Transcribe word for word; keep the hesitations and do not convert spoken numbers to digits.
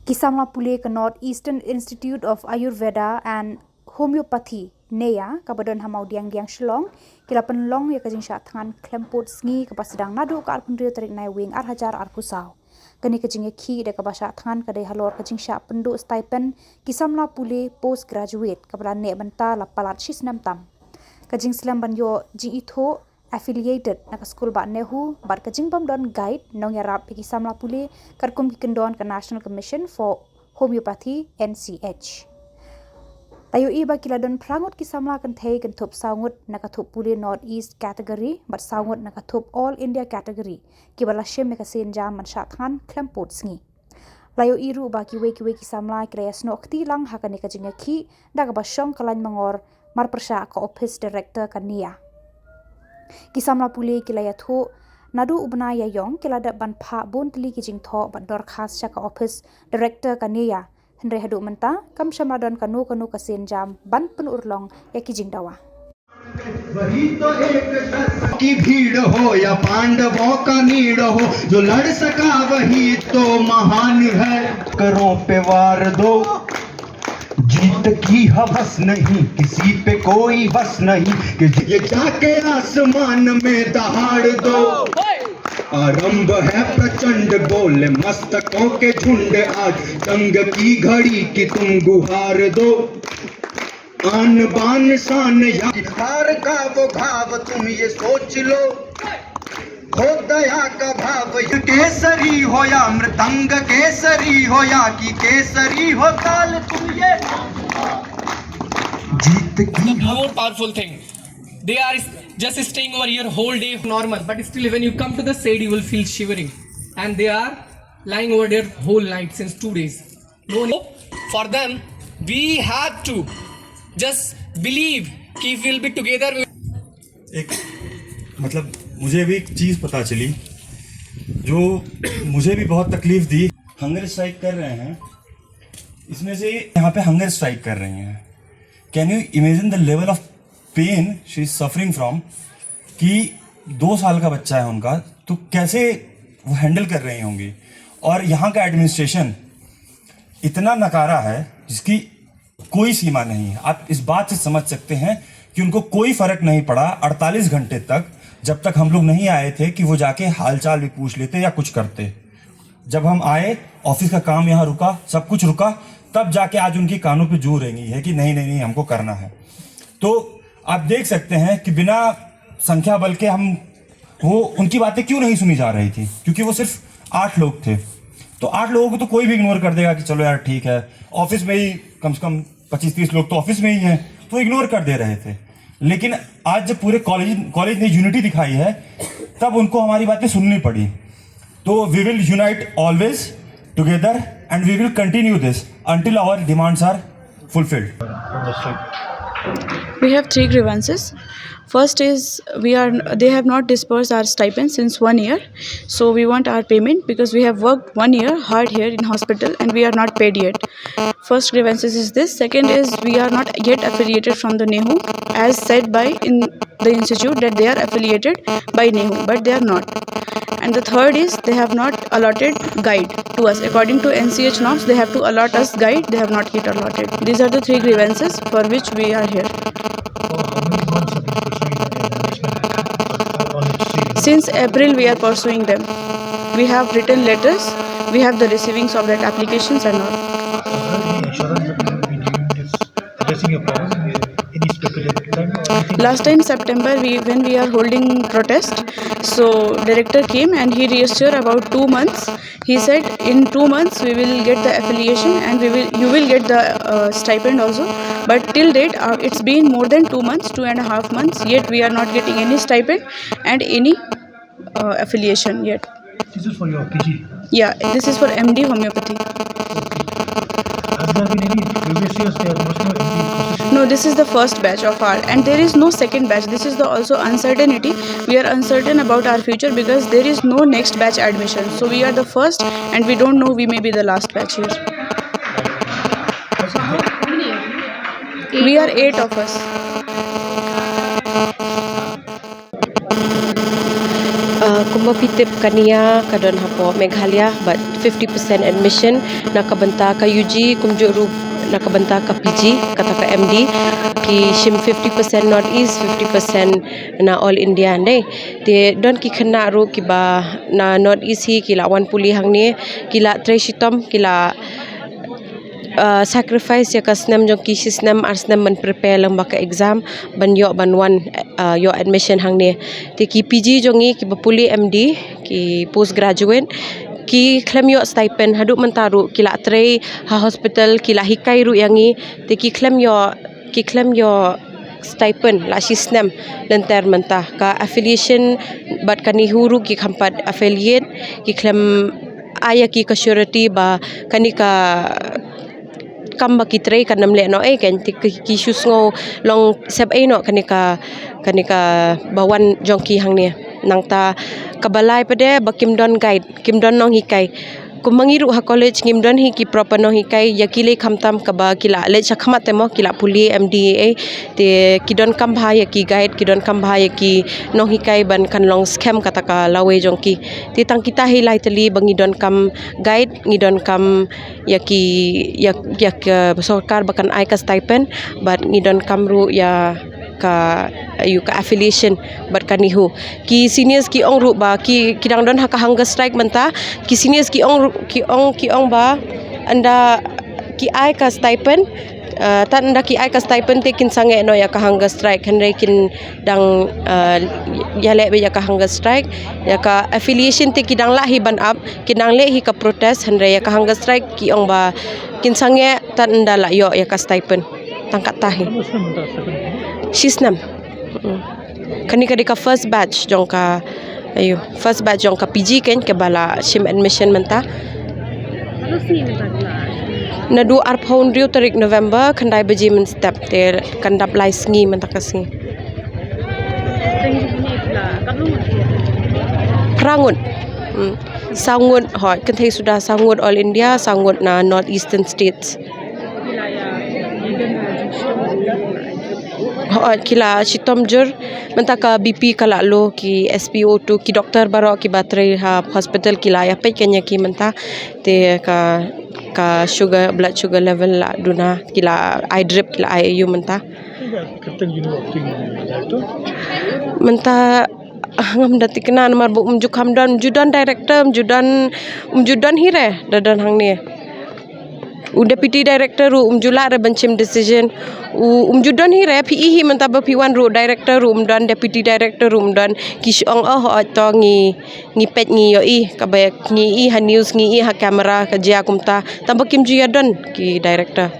Ki samla pule ka North Eastern Institute of Ayurveda and Homeopathy, NEIAH, kaba don ha Mawdiangdiang, Shillong, ki la pynlong ïa ka jingshah thngan khlem pud sngi kaba sdang naduh ka arphew hynriew tarik Naiwieng ar hajar arphew saw. Kane ka jingïakhih da kaba shah thngan ka dei halor ka jingshah pynduh stipend ki samla pule post graduate kaba la neh bynta la palat shi snem tam. Ka jingslem ban ïoh jingithuh affiliated na ka skul Bah NEHU bad ka jingbym don guide nongïarap ïa ki samla pule katkum ki kyndon ka National Commission for Homeopathy, N C H. La ïohi ba ki la don phra ngut ki samla kynthei kynthup saw ngut na ka thup pule North East category bad saw ngut na ka thup All India category kiba la shim ïa ka sienjam ban shah thngan khlem pud sngi. La ïohi ruh ba kiwei kiwei ki samla ki la ïasnoh kti lang ha kane ka jingïakhih da kaba shong ka lain mangor marpyrshah ka ophis director ka NEIAH. Ki samla pule ki la ïathuh naduh u bnai Ïaïong ki la dep ban phah bun tylli ki jingthoh bad dorkhas sha ka ophis director ka NEIAH, hynrei haduh mynta kam shym la don kano kano ka sienjam ban pynurlong ïa ki jingdawa. की भीड़ हो या पांडवों का नीड़ हो, जो लड़ सका वही तो महान है। करों पे वार दो, जीत की हवस नहीं, किसी पे कोई बस नहीं कि ये जाके आसमान में दहाड़ दो। आरंभ है प्रचंड, बोले मस्तकों के झुंड आज, जंग की घड़ी की तुम गुहार दो। आन बान शान या हार का वो घाव, तुम ये सोच लो, हो दया का भाव। केसरी हो या मृदंग केसरी हो या कि केसरी हो ताल, तुम ये जीत की more powerful thing. They are just staying over here whole day normal, but still when you come to the shade, you will feel shivering. And they are lying over there whole night since two days. No hope for them. We have to just believe कि if we'll be together, we एक मतलब मुझे भी एक चीज़ पता चली जो मुझे भी बहुत तकलीफ दी। हंगर स्ट्राइक कर रहे हैं, इसमें से यहाँ पे हंगर स्ट्राइक कर रही हैं। Can you imagine the level of pain she is suffering from? कि दो साल का बच्चा है उनका, तो कैसे वो हैंडल कर रही होंगी। और यहाँ का एडमिनिस्ट्रेशन इतना नकारा है जिसकी कोई सीमा नहीं है। आप इस बात से समझ सकते हैं कि उनको कोई फर्क नहीं पड़ा अड़तालीस घंटे तक, जब तक हम लोग नहीं आए थे कि वो जाके हालचाल भी पूछ लेते या कुछ करते। जब हम आए, ऑफिस का काम यहाँ रुका, सब कुछ रुका, तब जाके आज उनके कानों पे जू रेंगी है कि नहीं नहीं नहीं, हमको करना है। तो आप देख सकते हैं कि बिना संख्या बल के हम वो उनकी बातें क्यों नहीं सुनी जा रही थी, क्योंकि वो सिर्फ आठ लोग थे। तो आठ लोगों को तो कोई भी इग्नोर कर देगा कि चलो यार ठीक है, ऑफिस में ही कम से कम पच्चीस तीस लोग तो ऑफिस में ही हैं, तो इग्नोर कर दे रहे थे। लेकिन आज जब पूरे कॉलेज कॉलेज ने यूनिटी दिखाई है, तब उनको हमारी बातें सुननी पड़ी। तो we will unite always together and we will continue this until our demands are fulfilled. We have three grievances. First is we are they have not disbursed our stipend since one year, so we want our payment because we have worked one year hard here in hospital and we are not paid yet. First grievances is this. Second is we are not yet affiliated from the NEHU as said by in the institute that they are affiliated by NEHU, but they are not. And the third is they have not allotted guide to us. According to N C H norms, they have to allot us guide. They have not yet allotted. These are the three grievances for which we are here. For how many months have you been pursuing the management? Since April, we are pursuing them. We have written letters. We have the receivings of that applications and all. Is there any assurance that you will be doing this, addressing your problem in any specific time? Or anything? Last time September, we when we are holding protest, so director came and he reassured about two months. He said in two months we will get the affiliation and we will you will get the uh, stipend also. But till date, uh, it's been more than two months, two and a half months. Yet we are not getting any stipend and any uh, affiliation yet. This is for your P G. Yeah, this is for M D homeopathy. Has there been any previous years there was no M D position? No, this is the first batch of our, and there is no second batch. This is the also uncertainty. We are uncertain about our future because there is no next batch admission. So we are the first, and we don't know we may be the last batch here. We are eight of us. Uh, good Phi tip ka Nia ka don hapoh Meghalaya, bad fifty percent admission na ka bynta ka U G, kumjuh ruh na ka bynta ka P G, kata ka M D, ki shim fifty percent North East, fifty percent na All India, dei. Te don ki khynnah ruh kiba na North East hi ki la wan pule hangne, ki la trei shitom, ki la uh, sacrifice ïa ka snem jong ki, shi snem ar snem ban prepare lang ba ka exam, ban ïoh ban wan, uh, ïoh admission hangne. Te ki P G jong ngi kiba pule M D, ki postgraduate, ki khlem ïoh stipend. Haduh mynta ruh ki la trei ha hospital, ki la hikai ruh ïa ngi. Te ki khlem ïoh, ki khlem ïoh stipend la shi snem. Lynter mynta ka affiliation bad ka NEHU ruh ki kham pat affiliate, ki khlem ai ïa ki ka surety ba kane ka kam ba ki trei kan ym leh noh ei, kan ki, ki shu sngew long sep ei noh kane ka, kane ka ba wan jong ki hangne. Nangta kaba lai pat de ba kim don guide, kim don nonghikai. Kumba ngi ruh ha college ngim don hi ki proper nonghikai, ïa ki lei khamtam kaba ki la leit shakhmat te mo, ki la pule M D A. Te ki donkam bha ïa ki guide, ki donkam bha ïa ki nonghikai ban kan long skhem kata ka lawei jong ki. Te tang kita hi lai tylli ba ngi donkam guide, ngi donkam ïa ki, ïa, ïa ka sorkar ba kan ai ka stipend, bad ngi donkam ruh ïa ka, ïa ka affiliation bad ka NEHU. Ki seniors ki ong ruh ba ki, ki dang don ha ka hunger strike mynta. Ki seniors ki ong ruh, ki ong, ki ong ba ynda ki ai ka stipend, uh, tad ynda ki ai ka stipend te kin sangeh noh ïa ka hunger strike, hynrei kin dang, uh, ïaleh beit ïa ka hunger strike. Ïa ka affiliation te ki dang lah hi ban ap, ki dang leh hi ka protest, hynrei ïa ka hunger strike ki ong ba kin sangeh tad ynda la ïoh ïa ka stipend. Tang kata hi. Shi snem. Mm. Kane ka dei ka first batch jong ka, ayo, first batch jong ka P G keiñ kaba la shim admission mynta. Naduh arphew hynriew tarik November, khyndai baje mynstep, te kan dap lai sngi mynta ka sngi. Phra ngut. Hmm. Saw ngut, hooid, kynthei suda saw ngut All India, saw ngut na North Eastern States. Hooid, ki la shitom jur, mynta ka B P ka la low, ki S P O two, ki doktor baroh kiba trei ha hospital ki la ïa peit keiñ ïa ki mynta, te ka, ka sugar, blood sugar level la duna, ki la ai drip, ki la ai aïu mynta. Mynta, ah, ngam da thikna namar ba um ju kham don, um ju don director, um ju don, um ju don hi re, da don hangne. U deputy director ruh um ju lah re ban shim decision. U, um ju don hi re, phi i hi mynta ba phi wan ruh director ruh um don, deputy director ruh um don. Ki shu ong, oh, oh, to ngi, ngi peit ngi ïohi, kaba ngi i ha news, ngi i ha camera, ka jia kumta. Tang ba kim ju ïa don ki director.